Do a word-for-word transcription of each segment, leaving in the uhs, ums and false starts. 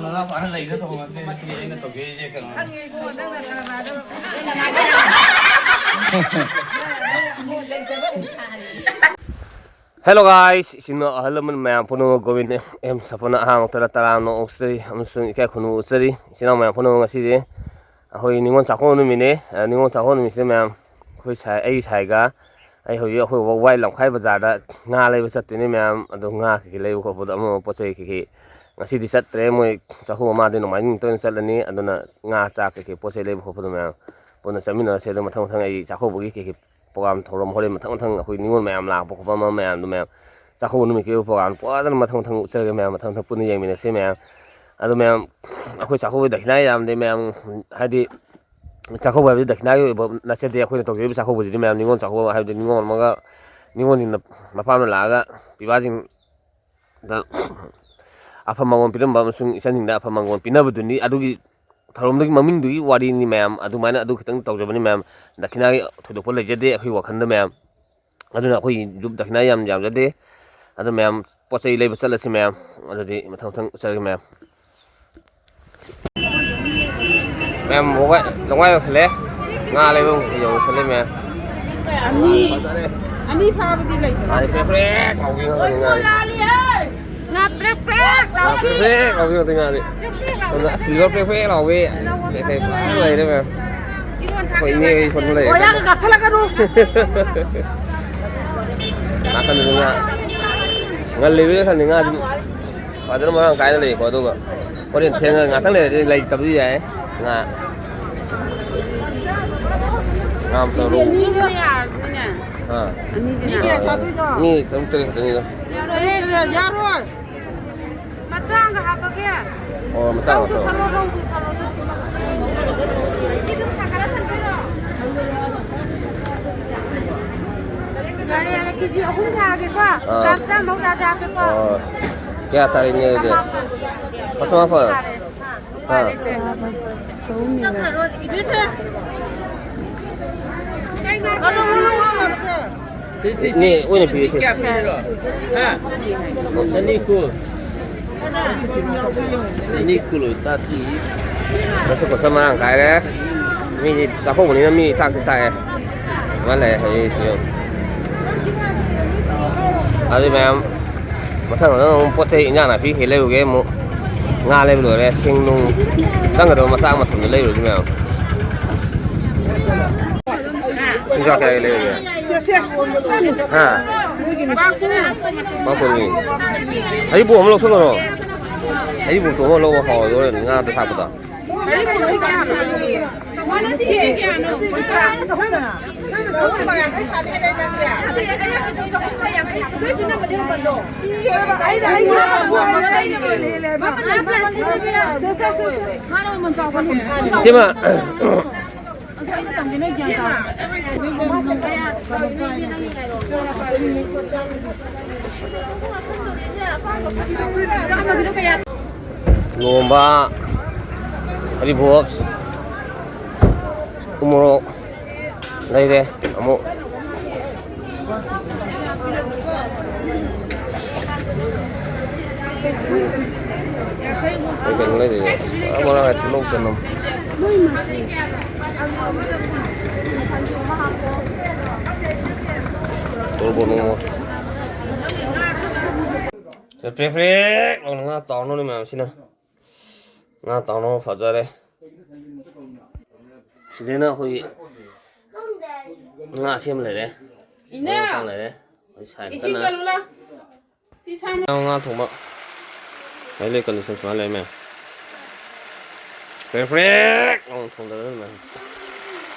ꯃꯅꯥꯎꯄꯥꯅ ꯂꯩꯅ ꯇꯧꯕ ꯅꯠꯇꯦ, ꯁꯤ ꯑꯩꯅ ꯇꯧꯖꯔꯤꯁꯦ ꯀꯩꯅꯣ꯫ ꯈꯪꯉꯦꯀꯣ, ꯅꯪꯅ ꯀꯔꯕꯥꯔꯗꯣ꯫ Hello guys, ꯏꯆꯤꯟ ꯏꯅꯥꯎ ꯑꯍꯜ ꯂꯃꯟ ꯃꯌꯥꯝ ꯄꯨꯝꯅꯃꯛ ꯒꯣꯕꯤꯟꯗ ꯑꯦꯝ ꯁꯄꯅ ꯑꯍꯥꯟꯕ ꯃꯛꯇꯗ ꯇꯔꯥꯝꯅ ꯑꯣꯛꯆꯔꯤ ꯑꯃꯁꯨꯡ ꯏꯀꯥꯏ ꯈꯨꯝꯅꯕ ꯎꯠꯆꯔꯤ꯫ ꯏꯆꯤꯟ ꯏꯅꯥꯎ ꯃꯌꯥꯝ ꯄꯨꯝꯅꯃꯛ, ꯉꯁꯤꯗꯤ ꯑꯩꯈꯣꯏ ꯅꯤꯉꯣꯜ ꯆꯥꯛꯀꯧꯕ ꯅꯨꯃꯤꯠꯅꯦ꯫ ꯑ, ꯅꯤꯉꯣꯜ ꯆꯥꯛꯀꯧꯕ ꯅꯨꯃꯤꯠꯁꯤꯗ ꯃꯌꯥꯝ ꯑꯩꯈꯣꯏ ꯁꯥꯏ, ꯑꯩꯒꯤ ꯁꯥꯏꯒ ꯑꯩ ꯍꯧꯖꯤꯛ ꯑꯩꯈꯣꯏ ꯋꯥꯏ ꯂꯝꯈꯥꯏ ꯕꯖꯥꯔꯗ ꯉꯥ ꯂꯩꯕ ꯆꯠꯇꯣꯏꯅꯦ ꯃꯌꯥꯝ꯫ ꯑꯗꯣ ꯉꯥ ꯀꯩꯀꯩ ꯂꯩꯕ ꯈꯣꯠꯄꯗꯣ ꯑꯃ ꯑꯃ ꯄꯣꯠ ꯆꯩ ꯀꯩꯀꯩ ꯉꯁꯤꯗꯤ ꯆꯠꯇ꯭ꯔꯦ꯫ ꯃꯣꯏ ꯆꯥꯛꯀꯧꯕ ꯃꯥꯗꯤ ꯅꯣꯡꯃꯥꯏꯖꯤꯡ ꯅꯨꯃꯤꯠꯇ ꯑꯣꯏꯅ ꯆꯠꯂꯅꯤ꯫ ꯑꯗꯨꯅ ꯉꯥ ꯆꯥꯛ ꯀꯩꯀꯩ ꯄꯣꯠ ꯆꯩ ꯂꯩꯕ ꯈꯣꯠꯄꯗꯣ ꯃꯌꯥꯝ ꯄꯨꯟꯅ ꯆꯠꯃꯤꯟꯅꯔꯁꯦ꯫ ꯑꯗꯣ ꯃꯊꯪ ꯃꯊꯪ ꯑꯩ ꯆꯥꯛꯀꯧꯕꯒꯤ ꯀꯩꯀꯩ ꯄ꯭ꯔꯣꯒꯥꯝ ꯊꯧꯔꯝ ꯍꯣꯔꯦꯟ ꯃꯊꯪ ꯃꯊꯪ ꯑꯩꯈꯣꯏ ꯅꯤꯉꯣꯜ ꯃꯌꯥꯝ ꯂꯥꯛꯄ ꯈꯣꯠꯄ ꯑꯃ ꯃꯌꯥꯝꯗꯣ ꯃꯌꯥꯝ ꯆꯥꯛꯀꯧꯕ ꯅꯨꯃꯤꯠꯀꯤ ꯑꯣꯏꯕ ꯄ꯭ꯔꯣꯒꯥꯝ ꯐꯖꯅ ꯃꯊꯪ ꯃꯊꯪ ꯎꯠꯆꯔꯒꯦ ꯃꯌꯥꯝ, ꯃꯊꯪ ꯃꯊꯪ ꯄꯨꯟꯅ ꯌꯦꯡꯃꯤꯟꯅꯁꯦ ꯃꯌꯥꯝ꯫ ꯑꯗꯣ ꯃꯌꯥꯝ ꯑꯩꯈꯣꯏ ꯆꯥꯛꯀꯧꯕꯒꯤ ꯗꯈꯤꯅꯥ ꯌꯥꯝꯗꯦ ꯃꯌꯥꯝ, ꯍꯥꯏꯗꯤ ꯆꯥꯛꯀꯧꯕ ꯍꯥꯏꯕꯗꯤ ꯗꯈꯤꯅꯥꯒꯤ ꯑꯣꯏꯕ ꯅꯠꯆꯗꯦ꯫ ꯑꯩꯈꯣꯏꯅ ꯇꯧꯖꯔꯤꯕ ꯆꯥꯛꯀꯧꯕꯁꯤꯗꯤ ꯃꯌꯥꯝ ꯅꯤꯉꯣꯜ ꯆꯥꯛꯀꯧꯕ ꯍꯥꯏꯕꯗꯤ ꯅꯤꯉꯣꯜ ꯑꯃꯒ ꯅꯤꯉꯣꯜꯁꯤꯡꯅ ꯃꯄꯥꯝꯗ ꯂꯥꯛꯑꯒ ꯄꯤꯕꯥꯁꯤꯡꯗ ꯑꯐ ꯃꯉꯣꯟ ꯄꯤꯔꯝꯕ ꯑꯃꯁꯨꯡ ꯏꯆꯟꯁꯤꯡꯗ ꯑꯐ ꯃꯉꯣꯟ ꯄꯤꯅꯕꯗꯨꯅꯤ꯫ ꯑꯗꯨꯒꯤ ꯊꯧꯔꯝꯗꯨꯒꯤ ꯃꯃꯤꯡꯗꯨꯒꯤ ꯋꯥꯔꯤꯅꯤ ꯃꯌꯥꯝ꯫ ꯑꯗꯨꯃꯥꯏꯅ ꯑꯗꯨ ꯈꯤꯇꯪ ꯇꯧꯖꯕꯅꯤ ꯃꯌꯥꯝ꯫ ꯗꯈꯤꯅꯥꯒꯤ ꯊꯣꯏꯗꯣꯛꯄ ꯂꯩꯖꯗꯦ ꯑꯩꯈꯣꯏ ꯋꯥꯈꯜꯗ ꯃꯌꯥꯝ꯫ ꯑꯗꯨꯅ ꯑꯩꯈꯣꯏꯒꯤ ꯗꯈꯤꯅꯥ ꯌꯥꯝ ꯌꯥꯝꯖꯗꯦ꯫ ꯑꯗꯨ ꯃꯌꯥꯝ ꯄꯣꯠ ꯆꯩ ꯂꯩꯕ ꯆꯠꯂꯁꯤ ꯃꯌꯥꯝ꯫ ꯑꯗꯨꯗꯤ ꯃꯊꯪ ꯃꯊꯪ ꯆꯠꯂꯒꯦ ꯃꯌꯥꯝ꯫ ꯃꯌꯥꯝ ꯃꯣꯕꯥꯏ-, ꯂꯣꯡꯉꯥꯏ ꯌꯧꯁꯜꯂꯦ꯫ ꯉꯥ ꯂꯩꯕ ꯌꯧꯁꯜꯂꯦ ꯃꯌꯥꯝ꯫ ꯑꯅꯤ, ꯐꯖꯔꯦ꯫ ꯑꯅꯤ ꯐꯥꯕꯗꯤ ꯂꯩꯇ꯭ꯔꯣ? ꯉꯥꯁꯦ ꯄ꯭ꯔꯦꯛ ꯄ꯭ꯔꯦꯛ ꯂꯥꯎꯕꯤ ꯉꯥꯛꯇꯅꯤ ꯉꯥꯁꯦ꯫ ꯉꯥ ꯄ꯭ꯔꯦꯛ ꯄ꯭ꯔꯦꯛ ꯉꯥ ꯂꯥꯎꯕꯤ꯫ ꯄ꯭ꯔꯦꯛ ꯄ꯭ꯔꯦꯛ ꯂꯥꯎꯕꯤ ꯉꯥꯛꯇꯅꯤ ꯉꯥꯁꯦ꯫ ꯄ꯭ꯔꯦꯛ ꯄ꯭ꯔꯦꯛ ꯂꯥꯎꯕꯤ꯫ ꯑꯗꯨꯅ ꯑꯁ, ꯁꯤꯜꯚꯔ ꯄ꯭ꯔꯦꯛ ꯄ꯭ꯔꯦꯛ ꯂꯥꯎꯕꯤ꯫ ꯀꯩ ꯀꯩ ꯐꯖꯅ ꯂꯩꯔꯦ ꯃꯌꯥꯝ꯫ ꯏꯔꯣꯟ ꯑꯩꯈꯣꯏ ꯏꯅꯦ ꯍꯣꯏ ꯊꯥꯛꯄ ꯐꯣꯟꯗ ꯂꯩꯔꯦ꯫ ꯃꯣꯏꯔꯥꯡꯒ ꯀꯥꯈꯠꯂꯛꯀꯅꯨ꯫ ꯅꯥꯀꯟꯗ ꯉꯥ ꯉꯜꯂꯤꯕꯩꯔ ꯈꯪꯗꯦ, ꯉꯥꯗꯤ ꯐꯖꯅ ꯃꯔꯥꯡ ꯀꯥꯏꯅ ꯂꯩꯀꯣ꯫ ꯑꯗꯨꯒ ꯍꯣꯔꯦꯟ ꯊꯦꯡꯉꯒ ꯉꯥꯛꯇꯪ ꯂꯩꯔꯗꯤ ꯂꯩꯇꯕꯁꯨ ꯌꯥꯏ ꯉꯥ꯫ ꯉꯥ ꯃꯆꯥ ꯔꯧ꯫ ꯑꯥ꯫ ꯃꯤ ꯀꯌꯥ ꯆꯥꯗꯣꯏꯅꯣ? ꯃꯤ ꯇꯔꯨꯛ ꯇꯔꯦꯠ ꯈꯛꯇꯅꯤꯗ꯫ ꯌꯥꯔꯣꯏ꯫ ꯃꯆꯥ ꯑꯃꯒ ꯍꯥꯞꯄꯒꯦ꯫ ꯑꯣ, ꯃꯆꯥ ꯔꯧꯗꯨ ꯉꯥꯛꯇ꯫ ꯁꯥꯂꯣ, ꯔꯧꯗꯨ ꯁꯥꯂꯣ, ꯑꯗꯨ ꯁꯤꯃꯒ꯫ ꯁꯤ ꯑꯗꯨꯝ ꯁꯥꯒꯠꯂ ꯊꯝꯗꯣꯏꯔꯣ? ꯌꯥꯔꯦ, ꯌꯥꯔꯦ, ꯀꯦꯖꯤ ꯑꯍꯨꯝ ꯁꯥꯒꯦꯀꯣ꯫ ꯑꯥ꯫ ꯒ꯭ꯔꯥꯝ ꯆꯥꯝꯃ ꯃꯧꯗ꯭ꯔꯥ ꯍꯥꯞꯄꯦꯀꯣ꯫ ꯑꯣ꯫ ꯀꯌꯥ ꯇꯥꯔꯦ, ꯏꯅꯦ, ꯑꯗꯨꯗꯤ? ꯆꯃꯥꯄꯜ꯫ ꯂꯨꯄꯥ ꯆꯃꯥꯄꯜ? ꯁꯥꯔꯦ꯫ ꯑꯥ꯫ ꯎꯄꯥꯏ ꯂꯩꯇꯦ꯫ ꯆꯠꯈ꯭ꯔꯔꯣ ꯍꯧꯖꯤꯛꯀꯤꯗꯤ꯫ ꯀꯩ ꯉꯥꯏ-, ꯏꯅꯦ, ꯑꯣꯏꯅ ꯄꯤꯔꯁꯤ꯫ ꯀꯌꯥ ꯄꯤꯔꯤꯅꯣ? ꯍꯥ? ꯆꯅꯤ ꯀꯨꯟ꯫ ꯑꯅꯤ ꯀꯨꯜ ꯑꯣꯏꯇꯥꯔꯗꯤ꯫ ꯃꯁꯛ ꯃꯁꯛ ꯃꯔꯥꯡ ꯀꯥꯏꯔꯦ꯫ ꯃꯤꯗꯤ ꯆꯥꯛꯀꯧꯕꯅꯤꯅ ꯃꯤ ꯇꯥꯛꯇꯤ ꯇꯥꯛꯑꯦ꯫ ꯑꯗꯨꯃꯥꯏꯅ ꯂꯩꯔꯦ ꯍꯧꯖꯤꯛ ꯍꯧꯖꯤꯛ꯫ ꯑꯗꯨ ꯃꯌꯥꯝ ꯃꯊꯪ ꯃꯊꯪ ꯑꯃꯨꯛ ꯄꯣꯠ ꯆꯩ ꯏꯟꯖꯥꯡ ꯅꯥꯄꯤ ꯀꯩ ꯂꯩꯔꯨꯒꯦ ꯑꯃꯨꯛ꯫ ꯉꯥ ꯂꯩꯕ ꯂꯣꯏꯔꯦ, ꯁꯤꯡ ꯅꯨꯡ ꯆꯪꯒꯗꯕ ꯃꯆꯥꯛ ꯃꯊꯨꯝꯗ ꯂꯩꯔꯨꯁꯤ ꯃꯌꯥꯝ꯫ ꯏꯟꯖꯥꯡ ꯀꯌꯥꯒꯤ ꯂꯩꯔꯒꯦ? ꯍꯥ? ꯃꯥꯄꯟꯒꯤ꯫ ꯑꯩꯕꯨ ꯑꯃ ꯂꯧꯁꯜꯂꯔꯣ? ꯑꯩꯕꯨ ꯇꯣ ꯑꯃ ꯂꯧꯕ ꯍꯥꯎꯔꯗꯣꯏꯔꯦ ꯉꯥꯗ ꯊꯥꯛꯄꯗ꯫ ꯏꯇꯩꯃ꯫ ꯂꯣꯝꯕ, ꯍꯔꯤꯕꯣꯞ, ꯎꯃꯣꯔꯣꯛ ꯂꯩꯔꯦ ꯑꯃꯨꯛ꯫ ꯑꯩ ꯀꯩꯅꯣ ꯂꯩꯔꯤꯌꯦ꯫ ꯑꯥ, ꯃꯔꯥꯡ ꯀꯥꯏ ꯇꯤꯜꯍꯧ ꯆꯅꯝ꯫ ꯇꯣꯔꯕꯣꯠ ꯅꯨꯡꯕꯣꯠ꯫ ꯁꯦ, ꯄ꯭ꯔꯦꯛ ꯄ꯭ꯔꯦꯛ ꯂꯥꯎꯅ ꯉꯥ ꯇꯥꯎꯅꯔꯤ ꯃꯌꯥꯝꯁꯤꯅ꯫ ꯉꯥ ꯇꯥꯎꯅꯕ ꯐꯖꯔꯦ꯫ ꯁꯤꯗꯅ ꯑꯩꯈꯣꯏꯒꯤ ꯉꯥ ꯁꯦꯝ ꯂꯩꯔꯦ꯫ ꯏꯅꯦ! ꯉꯥ ꯇꯥꯎ ꯂꯩꯔꯦ꯫ ꯑꯩꯈꯣꯏ ꯁꯥꯏꯅ ꯏꯁꯤꯡ ꯀꯟꯅ ꯀꯜꯂꯨꯂꯥ꯫ ꯁꯤ ꯁꯥꯟꯅ ꯉꯥ ꯊꯣꯡꯕ꯫ ꯍꯥꯏ ꯂꯩ condition ꯁꯨꯃꯥꯏꯅ ꯂꯩꯔꯝꯃꯦ꯫ ꯄ꯭ꯔꯦꯛ ꯄ꯭ꯔꯦꯛ ꯂꯥꯎꯅ ꯊꯣꯡꯗꯔꯦ ꯃꯌꯥꯝ꯫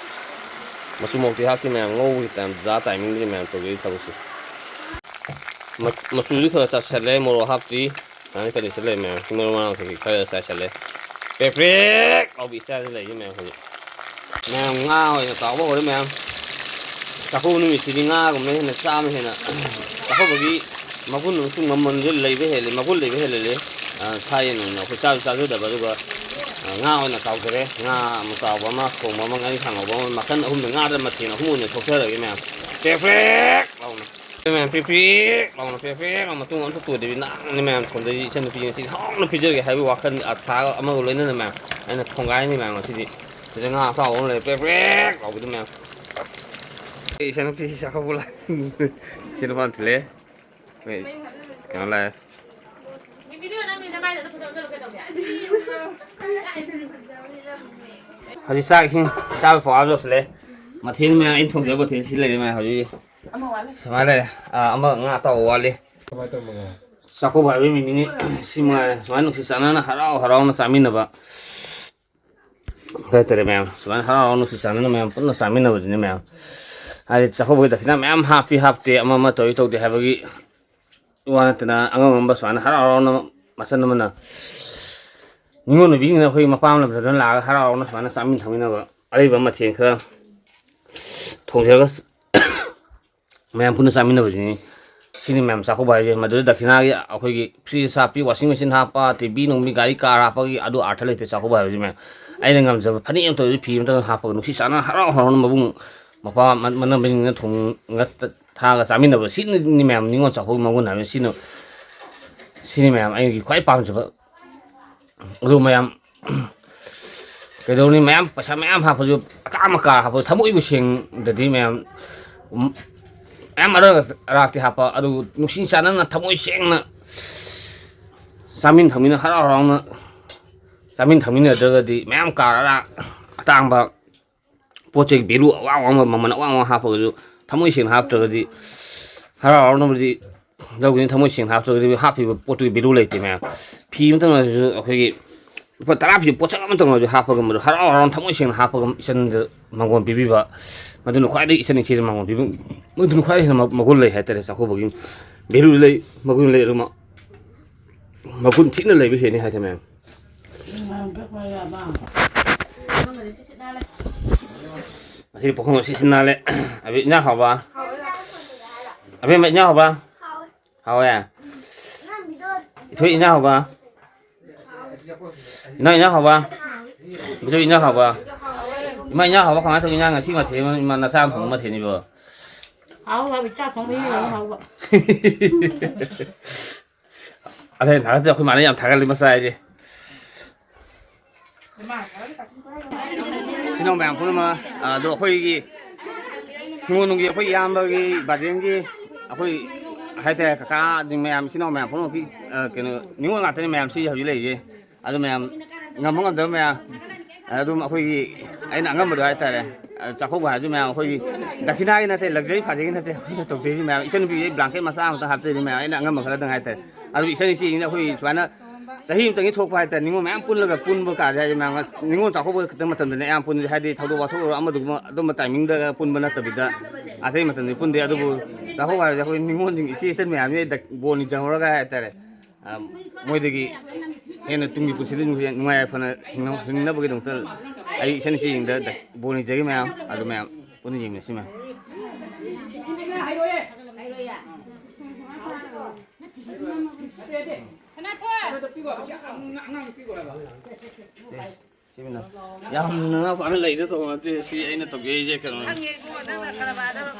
ꯃꯆꯨ ꯃꯣꯔꯣꯛꯇꯤ ꯍꯥꯞꯇꯦ ꯃꯌꯥꯝ, ꯉꯧꯕꯒꯤ time, ꯖꯥ timingꯗꯅꯤ ꯃꯌꯥꯝ ꯇꯧꯖꯔꯤ ꯊꯕꯛꯁꯦ꯫ ꯃ-, ꯃꯆꯨꯁꯨ ꯈꯔ ꯆꯥꯏꯁꯜꯂꯦ, ꯃꯣꯔꯣꯛ ꯍꯥꯞꯇ꯭ꯔꯤ꯫ ꯁꯨꯃꯥꯏꯅ condition ꯂꯩ ꯃꯌꯥꯝ꯫ ꯁꯤ ꯃꯔꯨ ꯃꯔꯥꯡ ꯀꯩꯀꯩ ꯈꯔ ꯆꯥꯏꯁꯜꯂꯦ꯫ ꯄ꯭ꯔꯦꯛ ꯄ꯭ꯔꯦꯛ ꯂꯥꯎꯕꯤ ꯏꯁꯇꯥꯏꯜꯗ ꯂꯩꯔꯤ ꯃꯌꯥꯝ ꯍꯧꯖꯤꯛ꯫ ꯃꯌꯥꯝ ꯉꯥ ꯑꯣꯏꯅ ꯇꯥꯎꯕ ꯍꯧꯔꯦ ꯃꯌꯥꯝ꯫ ꯆꯥꯛꯀꯧꯕ ꯅꯨꯃꯤꯠꯁꯤꯗꯤ ꯉꯥꯒꯨꯝꯕꯅ ꯍꯦꯟꯅ ꯆꯥꯕ ꯍꯦꯟꯅ ꯆꯥꯛꯀꯧꯕꯒꯤ ꯃꯒꯨꯟ ꯑꯃꯁꯨꯡ ꯃꯃꯜꯁꯨ ꯂꯩꯕ ꯍꯦꯜꯂꯤ, ꯃꯒꯨꯟ ꯂꯩꯕ ꯍꯦꯜꯍꯜꯂꯤ꯫ ꯑ, ꯊꯥꯏꯅ ꯑꯣꯏꯅ ꯑꯩꯈꯣꯏ ꯆꯥꯁꯨ ꯆꯥꯖꯗꯕ, ꯑꯗꯨꯒ, ꯑ, ꯉꯥ ꯑꯣꯏꯅ ꯇꯥꯎꯖꯔꯦ꯫ ꯉꯥ ꯑꯃ ꯇꯥꯎꯕ ꯑꯃ, ꯊꯣꯡꯕ ꯑꯃ, ꯉꯥꯔꯤ ꯈꯥꯡꯉꯧꯕ ꯑꯃ, ꯃꯈꯜ ꯑꯍꯨꯝꯗ ꯉꯥꯗ ꯃꯊꯦꯜ ꯑꯍꯨꯝ ꯑꯣꯏꯅ ꯊꯣꯛꯆꯔꯒꯦ ꯃꯌꯥꯝ꯫ ꯄ꯭ꯔꯦꯛ ꯄ꯭ꯔꯦꯛ ꯂꯥꯎꯅ꯫ ꯃꯌꯥꯝ ꯄ꯭ꯔꯦꯛ ꯄ꯭ꯔꯦꯛ ꯂꯥꯎꯅ, ꯄ꯭ꯔꯦꯛ ꯄ꯭ꯔꯦꯛ ꯂꯥꯎꯅ ꯃꯇꯨꯡ ꯑꯝꯇ ꯇꯣꯏꯗꯕꯤ ꯅꯥꯟꯅ ꯃꯌꯥꯝ ꯊꯣꯡꯗꯣꯏꯁꯤ꯫ ꯏꯆꯟꯅꯨꯄꯤ ꯉꯁꯤꯗꯤ ꯍꯥꯎꯅ ꯄꯤꯖꯔꯒꯦ ꯍꯥꯏꯕꯒꯤ ꯋꯥꯈꯜ ꯑꯁꯥꯒ ꯑꯃꯒ ꯂꯣꯏꯅꯅ ꯃꯌꯥꯝ ꯑꯩꯅ ꯊꯣꯡꯒꯥꯏꯅꯤ ꯃꯌꯥꯝ ꯉꯁꯤꯗꯤ꯫ ꯁꯤꯗ ꯉꯥ ꯑꯇꯥꯎꯕ ꯑꯃ ꯂꯩꯔꯦ, ꯄ꯭ꯔꯦꯛ ꯄ꯭ꯔꯦꯛ ꯂꯥꯎꯕꯤꯗꯣ ꯃꯌꯥꯝ꯫ ꯏꯆꯟꯅꯨꯄꯤ ꯆꯥꯛꯀꯧꯕ ꯂꯥꯛ-, ꯏꯆꯟꯅꯨꯄꯥꯅ ꯊꯤꯜꯂꯛꯑꯦ꯫ ꯑꯩꯈꯣꯏ ꯀꯩꯅꯣ ꯂꯥꯛꯑꯦ꯫ ꯍꯧꯖꯤꯛ ꯆꯥꯛ ꯏꯁꯤꯡ ꯆꯥꯕ ꯄ꯭ꯔꯣꯒ꯭ꯔꯥꯝ ꯌꯧꯁꯤꯜꯂꯛꯑꯦ꯫ ꯃꯊꯦꯜ ꯃꯌꯥꯝ ꯑꯩꯅ ꯊꯣꯡꯖꯕ ꯃꯊꯦꯜ ꯁꯤ ꯂꯩꯔꯦ ꯃꯌꯥꯝ ꯍꯧꯖꯤꯛ꯫ ꯑꯃ ꯋꯥꯠꯂꯤ꯫ ꯁꯨꯃꯥꯏꯅ ꯂꯩꯔꯦ꯫ ꯑꯥ, ꯑꯃ ꯉꯥ ꯑꯇꯥꯎꯕ ꯋꯥꯠꯂꯤ꯫ ꯀꯃꯥꯏꯅ ꯇꯧꯕꯅꯣ? ꯆꯥꯛꯀꯧꯕ ꯍꯥꯏꯕꯒꯤ ꯃꯤꯅꯤꯡꯅꯤ꯫ ꯁꯤ ꯃꯉꯥꯏꯔꯦ꯫ ꯁꯨꯃꯥꯏꯅ ꯅꯨꯡꯁꯤ ꯆꯥꯟꯅꯅ ꯍꯔꯥꯎ ꯍꯔꯥꯎꯅ ꯆꯥꯃꯤꯟꯅꯕ꯫ ꯀꯩ ꯍꯥꯏꯇꯥꯔꯦ ꯃꯌꯥꯝ, ꯁꯨꯃꯥꯏꯅ ꯍꯔꯥꯎ ꯍꯔꯥꯎ ꯅꯨꯡꯁꯤ ꯆꯥꯟꯅꯅ ꯃꯌꯥꯝ ꯄꯨꯟꯅ ꯆꯥꯃꯤꯟꯅꯕꯗꯨꯅꯤ ꯃꯌꯥꯝ꯫ ꯍꯥꯏꯗꯤ ꯆꯥꯛꯀꯧꯕꯒꯤ ꯗꯈꯤꯅꯥ ꯃꯌꯥꯝ ꯍꯥꯞꯄꯤ ꯍꯥꯞꯇꯦ, ꯑꯃ ꯑꯃ ꯇꯧꯏ ꯇꯧꯗꯦ ꯍꯥꯏꯕꯒꯤ ꯋꯥ ꯅꯠꯇꯅ, ꯑꯉꯝ ꯑꯉꯝꯕ ꯁꯨꯃꯥꯏꯅ ꯍꯔꯥꯎ ꯍꯔꯥꯎꯅ ꯃꯆꯟ ꯑꯃꯅ ꯅꯤꯉꯣꯜ ꯅꯨꯄꯤꯁꯤꯡꯅ ꯑꯩꯈꯣꯏ ꯃꯄꯥꯝ ꯂꯝꯗꯝꯗ ꯂꯥꯛꯑꯒ ꯍꯔꯥꯎ ꯍꯔꯥꯎꯅ ꯁꯨꯃꯥꯏꯅ ꯆꯥꯃꯤꯟ ꯊꯛꯃꯤꯟꯅꯕ, ꯑꯔꯩꯕ ꯃꯊꯦꯜ ꯈꯔ ꯊꯣꯡꯖꯔꯒ ꯃꯌꯥꯝ ꯄꯨꯟꯅ ꯆꯥꯃꯤꯟꯅꯕꯁꯤꯅꯤ꯫ ꯁꯤꯅꯤ ꯃꯌꯥꯝ ꯆꯥꯛꯀꯧꯕ ꯍꯥꯏꯁꯦ꯫ ꯃꯗꯨꯗ ꯗꯈꯤꯅꯥꯒꯤ ꯑꯩꯈꯣꯏꯒꯤ ꯐ꯭ꯔꯤꯖ ꯍꯥꯞꯄꯤ, ꯋꯥꯁꯤꯡ ꯃꯦꯆꯤꯟ ꯍꯥꯞꯄ, ꯇꯤ ꯚꯤ ꯅꯨꯡꯕꯤ, ꯒꯥꯔꯤ ꯀꯥꯔ ꯍꯥꯞꯄꯒꯤ ꯑꯗꯨ ꯑꯥꯔꯊ ꯂꯩꯇꯦ ꯆꯥꯛꯀꯧꯕ ꯍꯥꯏꯕꯁꯤ ꯃꯌꯥꯝ꯫ ꯑꯩꯅ ꯉꯝꯖꯕ ꯐꯅꯦꯛ ꯑꯃ ꯇꯧꯔꯁꯨ, ꯐꯤ ꯑꯃ ꯇꯧꯔꯁꯨ ꯍꯥꯞꯄꯒ ꯅꯨꯡꯁꯤ ꯆꯥꯟꯅꯅ ꯍꯔꯥꯎ ꯍꯔꯥꯎꯅ ꯃꯕꯨꯡ ꯃꯧꯄ꯭ꯋꯥ ꯃ-, ꯃꯅꯝꯃꯁꯤꯡꯅ ꯊꯣꯡꯉ ꯊꯥꯛꯑꯒ ꯆꯥꯃꯤꯟꯅꯕ, ꯁꯤꯅꯤ ꯃꯌꯥꯝ ꯅꯤꯉꯣꯜ ꯆꯥꯛꯀꯧꯕꯒꯤ ꯃꯒꯨꯟ ꯍꯥꯏꯕꯁꯤ꯫ ꯁꯤꯅ, ꯁꯤꯅꯤ ꯃꯌꯥꯝ ꯑꯩꯒꯤ ꯈ꯭ꯋꯥꯏ ꯄꯥꯝꯖꯕ꯫ ꯑꯗꯨ ꯃꯌꯥꯝ ꯀꯩꯗꯧꯅꯤ, ꯃꯌꯥꯝ ꯄꯩꯁꯥ ꯃꯌꯥꯝ ꯍꯥꯞꯄꯁꯨ, ꯑꯀꯥꯝ ꯑꯀꯥ ꯍꯥꯞꯄꯁꯨ, ꯊꯃꯣꯏꯕꯨ ꯁꯦꯡꯗ꯭ꯔꯗꯤ ꯃꯌꯥꯝ, ꯎꯝ, ꯃꯌꯥꯝ ꯑꯔꯥꯛ ꯑꯔꯥꯛꯇꯤ ꯍꯥꯞꯄ, ꯑꯗꯨꯕꯨ ꯅꯨꯡꯁꯤ ꯆꯥꯟꯅꯅ ꯊꯃꯣꯏ ꯁꯦꯡꯅ ꯆꯥꯃꯤꯟ ꯊꯛꯃꯤꯟꯅ ꯍꯔꯥꯎ ꯍꯔꯥꯎꯅ ꯆꯥꯃꯤꯟ ꯊꯛꯃꯤꯟꯅꯗ꯭ꯔꯒꯗꯤ, ꯃꯌꯥꯝ ꯀꯥꯔ ꯑꯔꯥꯛ ꯑꯇꯥꯡꯕ ꯄꯣꯠ ꯆꯩ ꯚꯦꯂꯨ ꯑꯋꯥꯡ ꯑꯋꯥꯡꯕ, ꯃꯃꯜ ꯑꯋꯥꯡ ꯑꯋꯥꯡ ꯍꯥꯞꯄꯒꯁꯨ ꯊꯃꯣꯏ ꯁꯦꯡꯅ ꯍꯥꯞꯇ꯭ꯔꯒꯗꯤ ꯍꯔꯥꯎ ꯍꯔꯥꯎꯅꯕꯗꯤ ꯂꯧꯒꯅꯤ꯫ ꯊꯃꯣꯏ ꯁꯦꯡꯅ ꯍꯥꯞꯇ꯭ꯔꯒꯗꯤ ꯍꯥꯞꯄꯤꯕ ꯄꯣꯠꯇꯨꯒꯤ ꯚꯦꯂꯨ ꯂꯩꯇꯦ ꯃꯌꯥꯝ꯫ ꯐꯤ ꯑꯃꯇꯪ ꯑꯣꯏꯔꯁꯨ, ꯑꯩꯈꯣꯏꯒꯤ ꯂꯨꯄꯥ ꯇꯔꯥ ꯄꯤꯕ ꯄꯣꯠꯁꯛ ꯑꯃꯇꯪ ꯑꯣꯏꯔꯁꯨ ꯍꯥꯞꯄꯒ ꯃꯗꯨ ꯍꯔꯥꯎ ꯍꯔꯥꯎꯅ ꯊꯃꯣꯏ ꯁꯦꯡꯅ ꯍꯥꯞꯄꯒ ꯏꯆꯟꯗ ꯃꯪꯒꯣꯟ ꯄꯤꯕꯤꯕ, ꯃꯗꯨꯅ ꯈ꯭ꯋꯥꯏꯗꯒꯤ ꯏꯆꯟ ꯏꯆꯦꯗ ꯃꯪꯒꯣꯟ ꯄꯤꯕ, ꯃꯗꯨꯅ ꯈ꯭ꯋꯥꯏꯗꯒꯤ ꯍꯦꯟꯅ ꯃ-, ꯃꯒꯨꯟ ꯂꯩ ꯍꯥꯏꯇꯥꯔꯦ꯫ ꯆꯥꯛꯀꯧꯕꯒꯤ ꯚꯦꯂꯨ ꯂꯩ, ꯃꯒꯨꯟ ꯂꯩ, ꯑꯗꯨꯃꯛ ꯃꯒꯨꯟ ꯊꯤꯅ ꯂꯩꯕ ꯍꯦꯟꯅꯤ ꯍꯥꯏꯇꯥꯔꯦ ꯃꯌꯥꯝ꯫ ꯉꯁꯤꯗꯤ ꯄꯨꯈꯝ ꯁꯤꯠ ꯁꯤꯠ ꯅꯥꯜꯂꯦ꯫ ꯑꯕꯤ, ꯏꯟꯖꯥꯡ ꯍꯥꯎꯕ? ꯑꯕꯦꯝꯃ, ꯏꯟꯖꯥꯡ ꯍꯥꯎꯕ? ꯍꯥꯎꯋꯦ꯫ ꯏꯊꯣꯏ, ꯏꯟꯖꯥꯡ ꯍꯥꯎꯕ? ꯏꯅꯥꯎ, ꯏꯟꯖꯥꯡ ꯍꯥꯎꯕ? ꯏꯊꯣꯏ, ꯏꯟꯖꯥꯡ ꯍꯥꯎꯕ? ꯏꯃꯥ, ꯏꯟꯖꯥꯡ ꯍꯥꯎꯕ ꯀꯃꯥꯏꯅ ꯇꯧꯒꯦ? ꯏꯟꯖꯥꯡ ꯉꯁꯤ ꯃꯊꯦꯜ ꯑꯃ, ꯏꯃꯥ ꯅꯆꯥꯅ ꯊꯣꯡꯕ ꯃꯊꯦꯜꯅꯤꯕꯣ꯫ ꯍꯥꯎ ꯍꯥꯎ, ꯏꯆꯥ ꯊꯣꯡꯕ ꯌꯦꯡꯉꯣ, ꯍꯥꯎꯕ꯫ ꯑꯗꯩ ꯊꯥꯒꯠꯇꯦ, ꯑꯩꯈꯣꯏ ꯃꯥꯅ ꯌꯥꯝ ꯊꯥꯒꯠꯂꯤ ꯃꯆꯥ ꯍꯥꯏꯁꯦ꯫ ꯏꯆꯤꯟ ꯏꯅꯥꯎ ꯃꯌꯥꯝ ꯄꯨꯝꯅꯃꯛ, ꯑ, ꯑꯗꯣ ꯑꯩꯈꯣꯏꯒꯤ ꯍꯤꯡꯒꯣꯜ ꯅꯨꯡꯒꯤ ꯑꯩꯈꯣꯏ ꯏꯌꯥꯝꯕꯒꯤ ꯕꯥꯔꯗꯦꯟꯒꯤ ꯑꯩꯈꯣꯏ ꯍꯥꯏꯇꯥꯔꯦ, ꯀꯀꯥ ꯃꯌꯥꯝ, ꯏꯆꯤꯟ ꯏꯅꯥꯎ ꯃꯌꯥꯝ ꯄꯨꯝꯅꯃꯛꯀꯤ, ꯑ, ꯀꯩꯅꯣ, ꯅꯤꯉꯣꯜ ꯉꯥꯛꯇꯅꯤ ꯃꯌꯥꯝꯁꯤ ꯍꯧꯖꯤꯛ ꯂꯩꯔꯤꯁꯦ꯫ ꯑꯗꯨ ꯃꯌꯥꯝ ꯉꯝꯕ ꯉꯝꯗꯕ ꯃꯌꯥꯝ ꯑꯗꯨꯝ ꯑꯩꯈꯣꯏꯒꯤ, ꯑꯩꯅ ꯑꯉꯝꯕꯗꯣ ꯍꯥꯏꯇꯥꯔꯦ, ꯑ, ꯆꯥꯛꯀꯧꯕ ꯍꯥꯏꯔꯁꯨ ꯃꯌꯥꯝ ꯑꯩꯈꯣꯏꯒꯤ ꯗꯈꯤꯅꯥꯒꯤ ꯅꯠꯇꯦ, ꯂꯛꯖꯔꯤ ꯐꯥꯖꯒꯤ ꯅꯠꯇꯦ, ꯑꯩꯈꯣꯏꯅ ꯇꯧꯖꯔꯤꯁꯤ ꯃꯌꯥꯝ꯫ ꯏꯆꯟꯅꯨꯄꯤꯁꯦ ꯕ꯭ꯂꯥꯡꯀꯦꯠ ꯃꯆꯥ ꯑꯃꯇ ꯍꯥꯞꯆꯔꯤ ꯃꯌꯥꯝ, ꯑꯩꯅ ꯑꯉꯝꯕ ꯈꯔꯗꯪ ꯍꯥꯏꯇꯥꯔꯦ꯫ ꯑꯗꯨ ꯏꯆꯟ ꯏꯆꯦꯁꯤꯡꯅ ꯑꯩꯈꯣꯏ ꯁꯨꯃꯥꯏꯅ ꯆꯍꯤ ꯑꯃꯇꯪꯒꯤ ꯊꯣꯛꯄ ꯍꯥꯏꯇꯥꯔꯦ, ꯅꯤꯉꯣꯜ ꯃꯌꯥꯝ ꯄꯨꯜꯂꯒ ꯄꯨꯟꯕ ꯀꯥꯁꯦ ꯍꯥꯏꯗꯤ ꯃꯌꯥꯝ ꯅꯤꯉꯣꯜ ꯆꯥꯛꯀꯧꯕ ꯈꯛꯇꯪ ꯃꯇꯝꯗꯅꯦ ꯑꯌꯥꯝꯕ ꯄꯨꯟꯕꯁꯦ, ꯍꯥꯏꯗꯤ ꯊꯧꯗꯣꯛ ꯋꯥꯊꯣꯛ ꯑꯣꯏꯔꯣ ꯑꯃꯗꯨꯒꯨꯝꯕ ꯑꯗꯨꯝꯕ ꯇꯥꯏꯃꯤꯡꯗ ꯄꯨꯟꯕ ꯅꯠꯇꯕꯤꯗ ꯑꯇꯩ ꯃꯇꯝꯗꯗꯤ ꯄꯨꯟꯗꯦ꯫ ꯑꯗꯨꯕꯨ ꯆꯥꯛꯀꯧꯕ ꯍꯥꯏꯕꯁꯦ ꯑꯩꯈꯣꯏ ꯅꯤꯉꯣꯜꯁꯤꯡ ꯏꯆꯦ ꯏꯆꯟ ꯃꯌꯥꯝꯁꯦ ꯕꯣꯔ ꯅꯤꯖꯍꯧꯔꯒ ꯍꯥꯏꯇꯥꯔꯦ, ꯑ, ꯃꯣꯏꯗꯒꯤ ꯍꯦꯟꯅ ꯇꯨꯡꯒꯤ ꯄꯨꯟꯁꯤꯗ ꯅꯨꯡꯉꯥꯏ ꯌꯥꯏꯐꯅ ꯍꯤꯡꯅ-, ꯍꯤꯡꯅꯕꯒꯤꯗꯃꯛꯇ ꯑꯩ ꯏꯆꯟ ꯏꯆꯦꯁꯤꯡꯗ ꯕꯣꯔ ꯅꯤꯖꯔꯤ ꯃꯌꯥꯝ꯫ ꯑꯗꯨ ꯃꯌꯥꯝ ꯄꯨꯟꯅ ꯌꯦꯡꯃꯤꯟꯅꯁꯤ ꯃꯌꯥꯝ꯫ ꯁꯦ, ꯁꯤꯃꯤꯅ꯫ ꯌꯥꯝ ꯅꯅꯥꯎꯄꯥꯅ ꯂꯩꯗ ꯇꯧꯕ ꯅꯠꯇꯦ, ꯁꯤ ꯑꯩꯅ ꯇꯧꯒꯦ ꯍꯥꯏꯁꯦ ꯀꯩꯅꯣꯅꯦ꯫ ꯈꯪꯉꯦ ꯏꯕꯨꯡꯉꯣ, ꯅꯪꯅ ꯀꯔꯕꯥꯔꯗꯣ꯫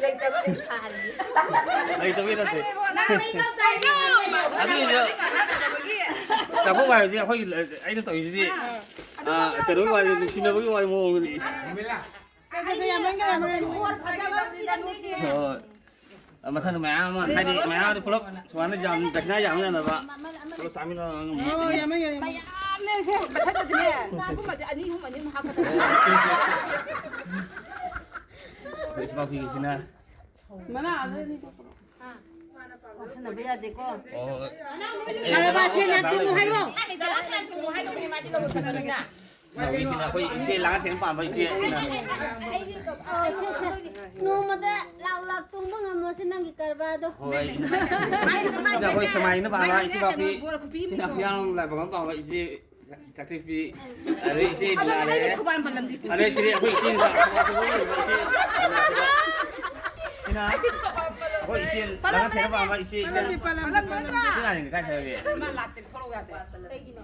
ꯂꯩꯇꯕ ꯑꯗꯨꯝ ꯁꯥꯍꯜꯂꯤ꯫ ꯂꯩꯇꯕꯩ ꯅꯠꯇꯦ꯫ ꯅꯪ ꯂꯩꯕ ꯇꯥꯏꯕ꯫ ꯑꯗꯨꯏꯁꯨ ꯀꯩꯅꯣ ꯇꯧꯗꯕꯒꯤ꯫ ꯆꯥꯛꯀꯧꯕ ꯍꯥꯏꯕꯗꯤ ꯑꯩꯈꯣꯏꯒꯤ ꯑꯩꯅ ꯇꯧꯔꯤꯁꯤꯗꯤ, ꯑꯥ, ꯀꯩꯅꯣꯒꯤ ꯋꯥꯔꯤ, ꯅꯨꯡꯁꯤꯅꯕꯒꯤ ꯋꯥꯔꯤ ꯃꯑꯣꯡꯗꯅꯤ꯫ ꯁꯦ, ꯁꯦ, ꯁꯦ, ꯌꯥꯝꯃꯟꯈ꯭ꯔꯦ, ꯌꯥꯝꯃꯟꯈ꯭ꯔꯦ꯫ ꯍꯣꯏ꯫ ꯃꯊꯪꯗ ꯃꯌꯥꯝ ꯑꯃ, ꯍꯥꯏꯗꯤ ꯃꯌꯥꯝꯗꯤ ꯄꯨꯂꯞ ꯁꯨꯃꯥꯏꯅ ꯌꯥꯝ ꯗꯈꯤꯅꯥ ꯌꯥꯝ ꯌꯥꯅꯕ ꯄꯨꯂꯞ ꯆꯥꯃꯤꯟꯅꯕ ꯉꯝꯃꯤ꯫ ꯑꯣ, ꯌꯥꯝꯃꯟꯈ꯭ꯔꯦ, ꯌꯥꯝꯃꯟꯈ꯭ꯔꯦ꯫ ꯃꯌꯥꯝꯅꯦ ꯁꯦ, ꯃꯊꯛꯇꯗꯤꯅꯦ, ꯅꯥꯀꯨꯝꯕꯁꯦ ꯑꯅꯤ, ꯑꯍꯨꯝ, ꯑꯅꯤ, ꯑꯍꯨꯝ ꯍꯥꯞꯀꯗꯕꯅꯦ꯫ ꯑꯩꯈꯣꯏ ꯏꯆꯤꯟ ꯏꯅꯥꯎꯄꯤꯒꯤꯁꯤꯅ ꯃꯅꯥ ꯑꯗꯨ ꯑꯅꯤ ꯄꯤꯔꯛꯑꯣ꯫ ꯂꯧꯁꯟꯅꯕ ꯌꯥꯗꯦꯀꯣ꯫ ꯑꯣ꯫ ꯀꯔꯕꯥꯔ ꯁꯦꯟ ꯌꯥꯝ ꯇꯣꯡꯉꯨ ꯍꯥꯏꯔꯣ? ꯁꯦꯟ ꯌꯥꯝ ꯇꯣꯡꯉꯨ ꯍꯥꯏꯗꯧꯕꯅꯦ, ꯃꯥꯗꯤ ꯂꯧꯕ ꯆꯠꯄꯅꯤꯅ꯫ ꯁꯤꯅ ꯁꯤꯅ ꯑꯩꯈꯣꯏ ꯏꯆꯦ ꯂꯥꯡꯉꯊꯦꯜ ꯄꯥꯝꯕ ꯏꯆꯦ ꯁꯤꯅ꯫ ꯑꯣ, ꯁꯦ, ꯁꯦ꯫ ꯅꯣꯡꯃꯗ ꯂꯥꯛ ꯂꯥꯛ ꯇꯣꯡꯕ ꯉꯝꯃꯣꯁꯦ ꯅꯪꯒꯤ ꯀꯔꯕꯥꯔꯗꯣ꯫ ꯍꯣꯏ꯫ ꯁꯤꯅ ꯑꯩꯈꯣꯏ ꯁꯃꯥꯏꯅ ꯄꯥꯝꯕ ꯏꯆꯦ ꯄꯥꯛꯄꯤ꯫ ꯁꯤꯅ ꯍꯤꯌꯥꯡ ꯂꯥꯏꯕꯛ ꯑꯃ ꯄꯥꯝꯕ ꯏꯆꯦ ꯆꯥꯛꯊꯦꯛꯄꯤ꯫ ꯑꯗꯩ ꯏꯆꯦ ꯕꯤꯅꯥ ꯂꯩꯔꯦ꯫ ꯑꯗꯩ ꯁꯤꯗꯤ ꯑꯩꯈꯣꯏ ꯏꯆꯦ ꯏꯆꯦ ꯑꯩꯈꯣꯏ ꯏꯆꯦ ꯂꯥꯡꯉꯊꯦꯜꯗ ꯄꯥꯟꯕ ꯏꯆꯦ ꯏꯆꯟ꯫ ꯄꯥꯜꯂꯝꯗꯦ, ꯄꯥꯜꯂꯝꯗꯦ꯫ ꯏꯆꯦ ꯅꯥꯔꯤꯟꯗꯤ ꯀꯥꯏ ꯆꯠꯈ꯭ꯔꯒꯦ? ꯃꯥ ꯂꯥꯛꯇꯦ, ꯊꯣꯛꯂꯛꯎ ꯌꯥꯗꯦ꯫ ꯀꯩꯒꯤꯅꯣ?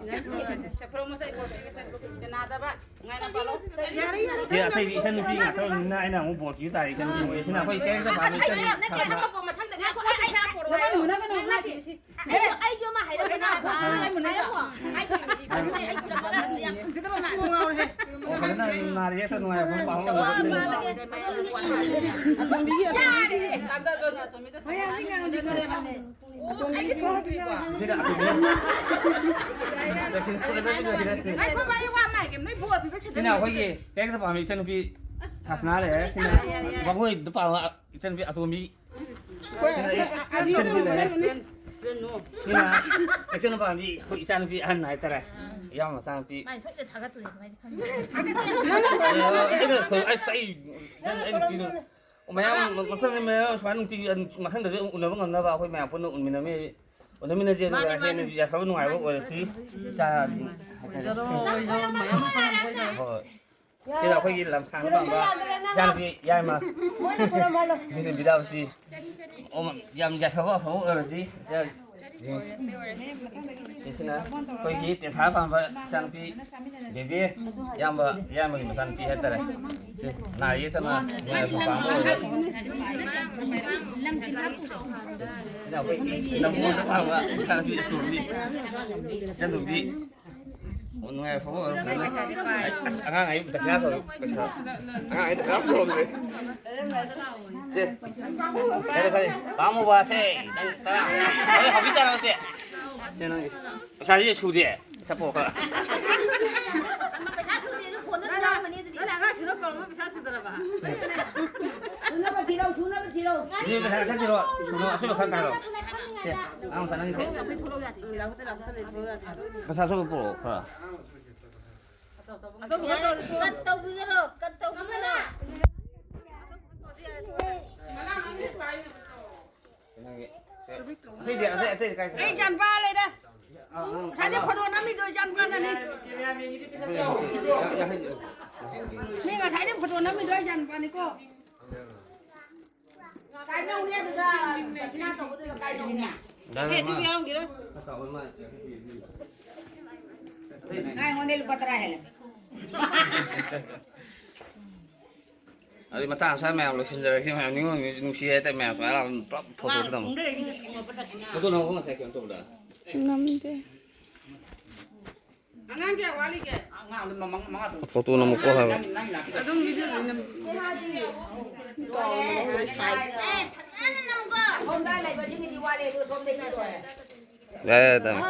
ꯁꯦ, ꯐꯨꯔꯣ ꯃꯁꯥ ꯏꯕꯣ, ꯄꯤꯒꯁꯦ꯫ ꯁꯦ, ꯅꯥꯗꯕ꯫ ꯅꯨꯡꯉꯥꯏꯅ ꯄꯥꯜꯂꯣ꯫ ꯌꯥꯔꯦ, ꯌꯥꯔꯦ꯫ ꯆꯦ, ꯑꯇꯩꯗꯤ ꯏꯆꯟ ꯅꯨꯄꯤ ꯉꯥꯛꯇ ꯑꯣꯏꯕꯅꯤꯅ ꯑꯩꯅ ꯑꯃꯨꯛ ꯕꯣꯔ ꯄꯤꯕ ꯇꯥꯔꯦ, ꯏꯆꯟ ꯅꯨꯄꯤ ꯑꯣꯏ꯫ ꯁꯤꯅ ꯑꯩꯈꯣꯏ ꯀꯦꯔꯦꯛꯇꯔ ꯄꯥꯝꯃꯤ ꯏꯆꯟ ꯅꯨꯄꯤ ꯁꯥꯁꯅꯥ꯫ ꯅꯠꯇꯦ, ꯅꯠꯇꯦ, ꯅꯠꯇꯦ, ꯅꯠꯇꯦ, ꯅꯠꯇꯦ, ꯅꯠꯇꯦ, ꯅꯠꯇꯦ, ꯅꯠꯇꯦ, ꯅꯠꯇꯦ, ꯑꯩ, ꯑꯩꯁꯨ ꯑꯃ ꯍꯥꯏꯔꯛꯀꯦ ꯅꯪ꯫ ꯍꯥꯏꯔꯛꯑꯣ꯫ ꯍꯥꯏꯗꯣꯏꯅꯦ꯫ ꯑꯩ ꯈꯨꯗꯝ ꯄꯜꯂꯛꯑꯗꯤ ꯌꯥꯝ ꯐꯖꯗꯕ ꯃꯥꯜꯂꯦ꯫ ꯑꯣ, ꯐꯖꯅ ꯅꯥꯔꯦ, ꯍꯦꯛꯇ ꯅꯨꯡꯉꯥꯏꯕ ꯄꯥꯎ ꯑꯃ ꯂꯧꯕ ꯆꯠꯂꯦ꯫ ꯌꯥꯔꯦ꯫ ꯁꯤꯗ ꯑꯇꯣꯝꯕꯤ꯫ ꯉꯥꯏꯈꯣ, ꯑꯩ ꯋꯥ ꯑꯃ ꯍꯥꯏꯒꯦ꯫ ꯅꯣꯏ ꯕꯣꯔ ꯄꯤꯕ ꯁꯤꯗ ꯁꯤꯅ ꯑꯩꯈꯣꯏꯒꯤ ꯀꯦꯔꯦꯛꯇꯔ ꯄꯥꯝꯃꯤ ꯏꯆꯟꯅꯨꯄꯤ ꯁꯥꯁꯅꯥ ꯂꯩꯔꯦ꯫ ꯁꯤꯅ ꯋꯥꯡꯒꯣꯏꯗ ꯄꯥꯝꯕ ꯏꯆꯟꯅꯨꯄꯤ ꯑꯇꯣꯝꯕꯤ꯫ ꯁꯤꯅ ꯑꯦꯛꯁꯟ ꯄꯥꯝꯕꯤ ꯑꯩꯈꯣꯏ ꯏꯆꯥꯅꯨꯄꯤ ꯑꯍꯟ ꯍꯥꯏꯇꯥꯔꯦ꯫ ꯏꯌꯥꯝꯕ ꯃꯆꯥꯅꯨꯄꯤ꯫ ꯃꯥꯏ ꯁꯣꯏꯗꯅ ꯊꯥꯒꯠꯇꯣꯏꯅꯦ ꯑꯗꯨꯃꯥꯏꯗꯤ ꯈꯪꯉꯦ꯫ ꯑꯩꯅ, ꯑꯩ, ꯑꯩ ꯅꯨꯄꯤꯗꯣ ꯃꯌꯥꯝ ꯃꯊꯪ ꯃꯌꯥꯝ ꯁꯨꯃꯥꯏꯅ ꯅꯨꯡꯇꯤꯒꯤ ꯃꯊꯪꯗꯁꯨ ꯑꯃꯨꯛ ꯎꯅꯕ ꯉꯝꯅꯕ ꯑꯩꯈꯣꯏ ꯃꯌꯥꯝ ꯄꯨꯟꯅ ꯎꯟꯃꯤꯟꯅꯃꯤ-, ꯎꯅꯃꯤꯟꯅꯁꯦ꯫ ꯑꯗꯨꯒ ꯃꯥꯅꯤ, ꯃꯥꯅꯤ꯫ ꯍꯦꯟꯅ ꯌꯥꯏꯐꯕ ꯅꯨꯡꯉꯥꯏꯕ ꯑꯣꯏꯔꯁꯤ꯫ ꯏꯆꯥꯁꯤꯡ ꯍꯥꯏꯇꯥꯔꯦ꯫ ꯑꯣꯏꯖꯔꯣ, ꯑꯣꯏꯖꯔꯣ, ꯃꯌꯥꯝ ꯃꯊꯪ ꯑꯃꯨꯛ ꯑꯣꯏꯖꯔꯣ꯫ ꯍꯣꯏ꯫ ꯁꯤꯗ ꯑꯩꯈꯣꯏꯒꯤ ꯂꯝꯁꯥꯡ ꯄꯥꯝꯕ ꯏꯆꯥꯅꯨꯄꯤ ꯌꯥꯏꯃ ꯕꯤꯗ꯭ꯌꯥꯄꯇꯤ꯫ ꯑꯣ, ꯌꯥꯝ ꯌꯥꯏꯐꯕ ꯑꯐꯕ ꯑꯣꯏꯔꯗꯤ ꯏꯆꯥ-, ꯁꯤꯁꯤꯅ ꯑꯩꯈꯣꯏꯒꯤ ꯇꯦꯟꯊꯥ ꯄꯥꯝꯕ ꯏꯆꯥꯅꯨꯄꯤ ꯕꯦꯕꯤ, ꯏꯌꯥꯝꯕ, ꯏꯌꯥꯝꯕꯒꯤ ꯃꯆꯥꯅꯨꯄꯤ ꯍꯥꯏꯇꯥꯔꯦ꯫ ꯁꯤ ꯅꯥ ꯌꯦꯛꯇꯅ ꯅꯨꯡꯉꯥꯏ ꯌꯥꯏꯐꯕ ꯄꯥꯝꯕ ꯑꯣꯏꯔꯗꯤ꯫ ꯁꯤꯅ ꯑꯩꯈꯣꯏꯒꯤ ꯅꯝꯕꯣꯜꯗ ꯄꯥꯝꯕ ꯏꯆꯥꯅꯨꯄꯤ ꯑꯇꯣꯝꯕꯤ, ꯏꯆꯟꯅꯨꯄꯤ꯫ ꯑꯣ, ꯅꯨꯡꯉꯥꯏ ꯌꯥꯏꯐꯕ ꯑꯣꯏꯔꯣ ꯐꯖꯅ꯫ ꯑꯩ, ꯑꯁ, ꯑꯉꯥꯡ ꯑꯩ ꯗꯈꯤꯅꯥ ꯇꯧꯔꯦ, ꯄꯩꯁꯥ꯫ ꯑꯉꯥꯡ ꯑꯩ ꯗꯈꯤꯅꯥ ꯇꯧꯔꯝꯗ꯭ꯔꯦ꯫ ꯁꯦ꯫ ꯐꯔꯦ, ꯐꯔꯦ꯫ ꯄꯥꯝꯃꯨꯕ ꯁꯦ, ꯅꯪ ꯇꯔꯥ꯫ ꯍꯣꯏ, ꯍꯧꯖꯤꯛ ꯇꯥꯔꯣ ꯁꯦ꯫ ꯁꯦ, ꯅꯪꯒꯤ꯫ ꯄꯩꯁꯥꯁꯤ ꯁꯨꯗꯦ꯫ ꯄꯩꯁꯥ ꯄꯣꯛꯄ꯫ ꯄꯩꯁꯥ ꯁꯨꯗꯦꯁꯨ ꯐꯣꯟꯗ ꯑꯗꯨꯝ ꯌꯥꯎꯔꯝꯃꯅꯤ ꯑꯗꯨꯗꯤ꯫ ꯅꯪꯅ ꯑꯉꯥꯡ ꯁꯨꯅꯕ ꯀꯧꯔꯝꯃ ꯄꯩꯁꯥ ꯁꯨꯗ꯭ꯔꯕ? ꯁꯨꯅꯕ ꯊꯤꯔꯧ, ꯁꯨꯅꯕ ꯊꯤꯔꯧ꯫ ꯁꯤ ꯄꯩꯁꯥ ꯈꯔ ꯊꯤꯔꯣ꯫ ꯁꯨꯅꯕ ꯑꯁꯣꯏꯕ ꯈꯔ ꯈꯥꯏꯔꯣ꯫ ꯁꯦ, ꯑꯉꯥꯡ ꯃꯆꯥ ꯅꯪꯒꯤ ꯁꯦ꯫ ꯑꯩꯈꯣꯏ ꯊꯣꯛꯂꯛꯑꯣ ꯌꯥꯗꯦ꯫ ꯁꯤ ꯂꯥꯛꯄꯗ, ꯂꯥꯛꯄꯗ ꯂꯩꯕ꯭ꯔꯣ ꯌꯥꯗꯦ꯫ ꯄꯩꯁꯥ ꯑꯁꯣꯏꯕ ꯄꯨꯔꯛꯑꯣ ꯈꯔ꯫ ꯀꯠ ꯇꯧꯕꯤꯒꯔꯣ, ꯀꯠ ꯇꯧꯕꯤꯒꯔꯣ꯫ ꯑꯇꯩꯗꯤ, ꯑꯇꯩ, ꯑꯇꯩꯗꯤ ꯀꯥꯏ ꯆꯠꯈ꯭ꯔꯦ? ꯑꯩ ꯏꯆꯥꯅꯨꯄꯥ ꯂꯩꯔꯦ꯫ ꯑꯥ, ꯑꯥ, ꯉꯁꯥꯏꯗꯩ ꯑꯥ꯫ ꯐꯣꯇꯣ ꯅꯝꯃꯤꯗꯣ ꯏꯆꯥꯅꯨꯄꯥꯅꯅꯤ꯫ ꯌꯥꯡꯈꯩ, ꯌꯥꯡꯈꯩ꯫ ꯃꯤ ꯉꯁꯥꯏꯗꯩ ꯐꯣꯇꯣ ꯅꯝꯃꯤꯗꯣ ꯑꯩ ꯏꯆꯥꯅꯨꯄꯥꯅꯤꯀꯣ꯫ ꯑꯗꯨꯗ ꯗꯈꯤꯅꯥ ꯇꯧꯕꯗꯨꯗ ꯀꯥꯏꯗꯧꯅꯦ? ꯉꯥꯏ, ꯑꯩꯉꯣꯟꯗ ꯂꯨꯄꯥ ꯇꯔꯥ ꯍꯦꯜꯂꯦ꯫ ꯑꯗꯨꯗꯤ ꯃꯇꯥꯡ ꯑꯁꯥ ꯃꯌꯥꯝ ꯂꯣꯏꯁꯤꯟꯖꯔꯒꯦ ꯃꯌꯥꯝ꯫ ꯅꯤꯉꯣꯜ ꯅꯨꯡꯁꯤ ꯍꯥꯏꯇꯥꯔꯦ ꯃꯌꯥꯝ꯫ ꯁꯨꯃꯥꯏꯅ ꯄꯨꯂꯞ ꯐꯣꯇꯣꯗ ꯑꯃꯨꯛ꯫ ꯐꯣꯇꯣ ꯅꯝꯍꯧꯕ ꯉꯁꯥꯏ ꯀꯩꯅꯣ ꯇꯧꯕꯗ꯫ ꯅꯝꯗꯦ꯫ ꯑꯉꯥꯡ ꯀꯌꯥ ꯋꯥꯠꯂꯤꯒꯦ? ꯐꯣꯇꯣ ꯅꯝꯃꯛꯄ ꯍꯥꯏꯕ꯫ ꯑꯗꯨꯝ ꯚꯤꯗꯤꯑꯣ ꯂꯣꯏ ꯅꯝ꯫ ꯁꯣꯝꯗ ꯂꯩꯕꯁꯤꯡꯒꯤꯗꯤ ꯋꯥꯠꯂꯦ, ꯑꯗꯣ ꯁꯣꯝꯗꯩ ꯅꯠꯇ꯭ꯔꯣ? ꯌꯥꯔꯦ, ꯌꯥꯔꯦ, ꯇꯥꯃꯣ꯫